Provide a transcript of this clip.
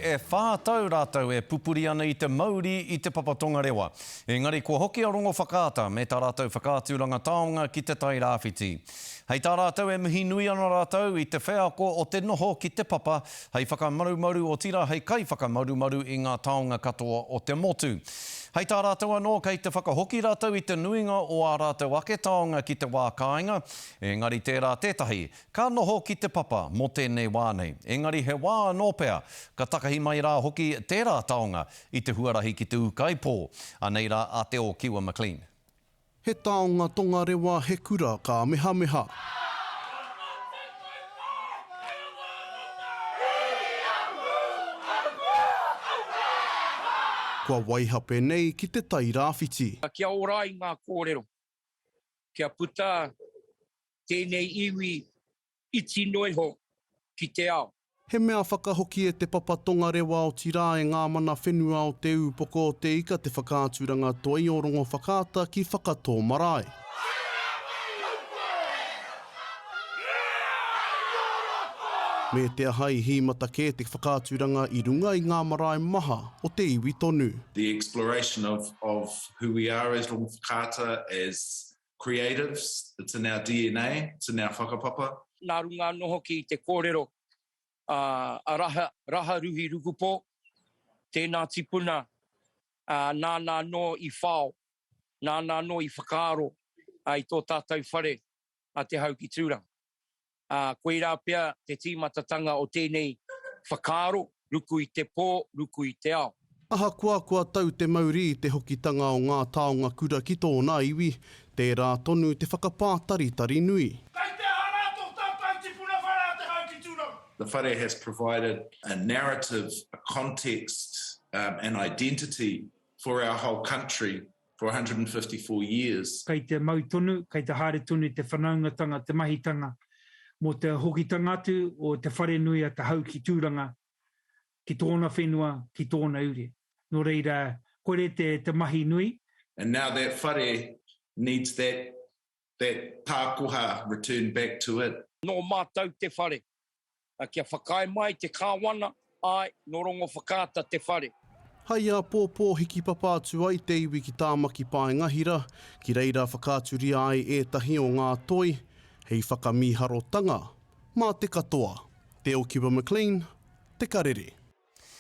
E whā tau rātou e pupuri ana i te mauri i Te Papa Tongarewa. Engari kua hoki a Rongowhakaata me tā rātou whakaaturanga taonga ki Te Tai Rāwhiti. Hei tā rātou e mihi nui ana rātou i te wheako o te noho ki Te Papa hei whakamarumaru otirā hei kaiwhakamarumaru i ngā taonga katoa o te motu. Hei tā rātou anō kei te whakahoki rātou i te nuinga o ā rātou ake taonga ki te wā kāinga, engari tērā tētahi Ka noho ki te papa mō tēnei wā nei, engari he wā anō pea ka takahi mai rā hoki tērā taonga i te huarahi ki te ūkaipō. Anei rā a Te Ōkiwa McLean. He taonga tongarewa, he kura kāmehameha. Kua waihape nei ki te Tai Rāwhiti. Kia ora ai ngā kōrero, kia puta tēnei iwi iti noa iho ki te ao. He mea whakahoki e Te Papa Tongarewa otirā e ngā mana whenua o Te Ūpoko o Te Ika te whakaaturanga toi o Rongowhakaata ki Whakatō Marae. Me te aha i hīmata kē te whakaaturanga i runga i ngā marae maha o te iwi tonu. The exploration of of who we are as Rongowhakaata, as creatives, it's in our DNA, it's in our whakapapa. Nā runga anō hoki i te kōrero a Raha, Raharuhi Rukupō, tēnā tipuna, nāna anō i whao, nāna anō i whakaaro i tō tātou whare a Te Hau ki Tūranga. Ā, koirā pea te tīmatatanga o tēnei whakaaro, ruku i te pō, ruku i te ao. Ahakoa kua tau te mauri i te hokitanga o ngā taonga kura ki tōna iwi, tērā tonu te whakapātaritari nui. Kei te aha rā tō tātou tipuna whare a Te Hau ki Tūranga? The whare has provided a narrative, a context, an identity for our whole country for 154 years. Kei te mau tonu, kei te haere tonu te whanaungatanga, te mahitanga mō te hokitanga atu o te wharenui a Te Hau ki Tūranga, ki tōna whenua, ki tōna ure. Nō reira, koirē te, te mahi nui. And now that whare needs that, that tākoha returned back to it. Nō mātou te whare, Kia whakaae mai te Kāwana, āe, nō Rongowhakaata te whare. Hai āpōpō hikipapa atu ai te iwi ki Tāmaki Paengahira, ki reira whakaaturia ai ētahi o ngā toi hei whakamīharotanga mā te katoa. Te Okiwa McLean, Te Karere.